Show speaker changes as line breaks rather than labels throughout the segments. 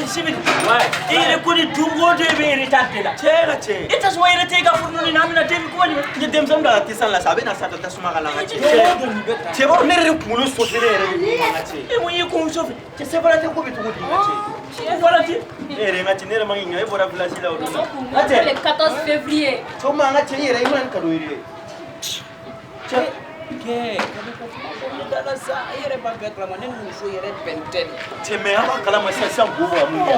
Sibiri, i yɛrɛ ko ni don o don i bɛ retard de la.
Cɛ ka cɛ.
E tasuma yɛrɛ tɛ i ka furu ni na, an bɛna den kuma jumɛn?
N ye denmisɛnnin bila ka tɛ la sa, a bɛ na sa ka tasuma k'a la, n ka cɛ.
Don o don nin bɛ tan.
Cɛ b'a dɔn, ne yɛrɛ de kunkolo sotelen yɛrɛ de don, n ka cɛ.
E mun y'i kun sɔfɛ?
Cɛ, Saint-Valentin ko bɛ cogo di, n ka cɛ?
Saint-Valentin?
E yɛrɛ, n ka cɛ, ne yɛrɛ ma k'i ɲininka, e bɔra village la o don na. N ka
Le
cɛ.
14 février.
Cɛ, o ma, n ka cɛ, i yɛrɛ i ma na ni cadeau ye dɛ. Cɛ.
Kɛ cadeau ko kuma bɔ ne da la sa, e yɛrɛ b'a bɛɛ kalama, ne ni muso yɛrɛ bɛn tɛ de.
Cɛ, mais an b'a kalama sisan, sisan go bɛ ka mun kɛ?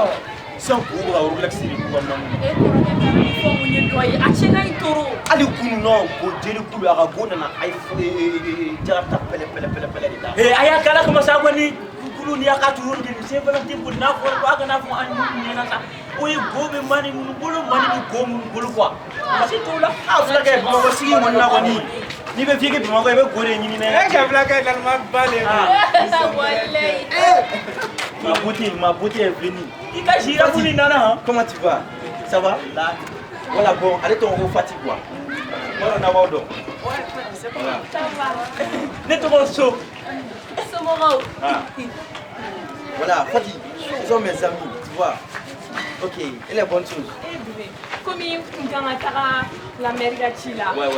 Sisan go bɛ ka Rolex de k'u ka namu na.
E kɔrɔkɛ, kana ni fɔ mun ye dɔ ye. A cɛ ka ɲi toro.
Hali kunu nɔ, go jeli kulu a ka go nana iPhone Jakarta pɛlɛ pɛlɛ pɛlɛ pɛlɛ de d'a ma.
Ee, a y'a k'ala kama sa, kɔni kulu ni y'a ka turu de ni Saint-Valentin ko n'a fɔra ko a kana fɔ an ɲɛna sa. O ye go bɛ mani minnu bolo, mani bɛ go minnu bolo quoi. Basi t'o la.
A fulakɛ, Bamakɔ sigi kɔni na kɔni, n'i bɛ fiyɛ Bamakɔ, i bɛ go de ɲini dɛ.
E cɛ fulakɛ, naloma ba le.
Walayi.
Ma beauté, ma beauté est venue.
I ka girafe ni nana han.
Comment tu vas? Ça va? Voilà, bon, ale tɔgɔ ko Fati quoi. N b'a dɔn n'a b'aw dɔn.
Ça va.
Ne tɔgɔ So.
Somɔgɔw.
Ah. Voilà, Fati, ce sont mes amis, tu vois. Ok, et les bonnes choses.
Eh bébé, komi n kun kan ka taga la mairie ka ci la.
Ouais.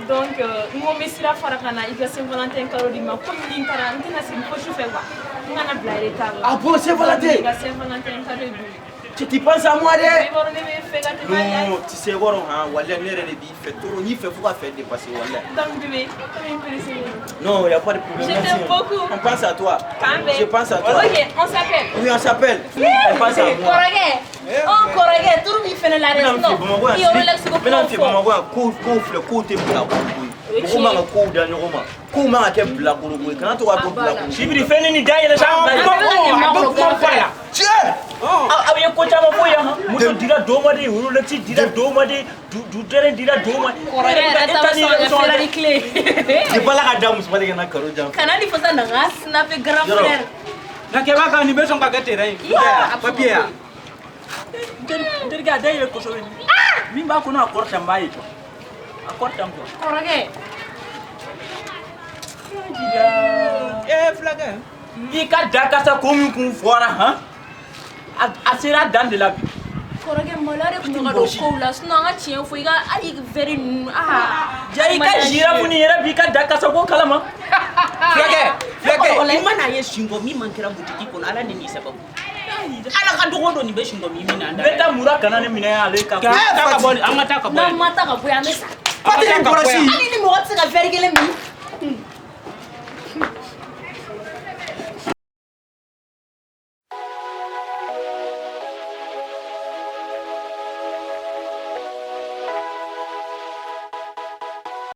Donc n ko n bɛ sira fara ka na i ka Saint-Valentin cadeau di ma, komi ni n taara n tɛna segin fo sufɛ quoi. N kana bila retard la.
Ah bon, Saint-Valentin?
I ka Saint-Valentin cadeau ye bébé.
Tu penses à moi
I
dɛ?
b'a dɔn ne bɛ fɛ ka tɛmɛ hali.
Non, tu sais, wɔrɔ han, walahi, ne yɛrɛ de b'i fɛ trop, n y'i fɛ fo ka fɛ dépasser, walahi.
Donc bébé, komi n pressé don.
Non, y a pas de problème.
Je
Merci.
t'aime beaucoup.
On pense à toi.
K'an bɛn.
Je pense à toi.
Ok, on s'appelle.
Oui, on s'appelle. On pense à moi.
Kɔrɔkɛ, ɔ kɔrɔkɛ, turu b'i fɛnɛ la dɛ,
N bɛna
sinon
fɛ Bamakɔ yan.
i ye Rolex ko
N bɛna
kuma
fɛ
fɔ.
Bamakɔ yan, kow kow filɛ, kow tɛ bila ko koyi.
O ye
Mɔgɔw man
tiɲɛ
ka kow da ɲɔgɔn ma. Kow man ka kɛ bilakoro koyi. Kana to ka to bilakoro.
Sibiri, fɛn ni da yɛlɛ sa.
A bɛɛ bɛ ka nin
A bɛ
makɔnɔ
kuma fɔ a la.
Tiɲɛ!
Aw ye ko caman fɔ yan han. Moto dira dɔw ma de, Rolex dira dɔw ma de, du terrain dira dɔw ma.
Kɔrɔkɛ yɛrɛ ta bɛ sɔn ka kɛ Ferrari clé.
Ni bala ka da muso ma de ka na karo jan.
Kana ni fasa na n ka snapper grand
Yɔrɔ.
frère.
Na kɛ b'a kan, nin bɛ sɔn ka kɛ terrain ye.
Yeah,
Papier ya.
N terikɛ, a da yɛlɛ kosɛbɛ. Min b'a kɔnɔ, a kɔrɔ ta n b'a ye quoi. A kɔrɔ ta n quoi.
Kɔrɔkɛ.
E fulakɛ.
I ka da kasa ko min kun fɔra han. A sera a dan de la bi.
Kɔrɔkɛ, maloya de kun bɛ ka don kow la, sinon an ka tiɲɛ fɔ, i ka hali verre ninnu aa.
Ja, i ka girafe ni yɛrɛ b'i ka da kasa ko kalama.
Fulakɛ, fulakɛ,
Kɔrɔkɛ.
i mana ye singɔ min man kɛra butiki kɔnɔ, ala ni nin sababu. Ala ka dɔgɔ don nin bɛ singɔ min na an
N
da
bɛ taa mura kana ne minɛ ale ka.
Ka taa ka bɔ, an ka taa ka bɔ
N'an
yan.
ma taa ka bɔ yan, an bɛ sa.
Fati ni kɔlɔsi.
Hali ni mɔgɔ tɛ se ka verre kelen min.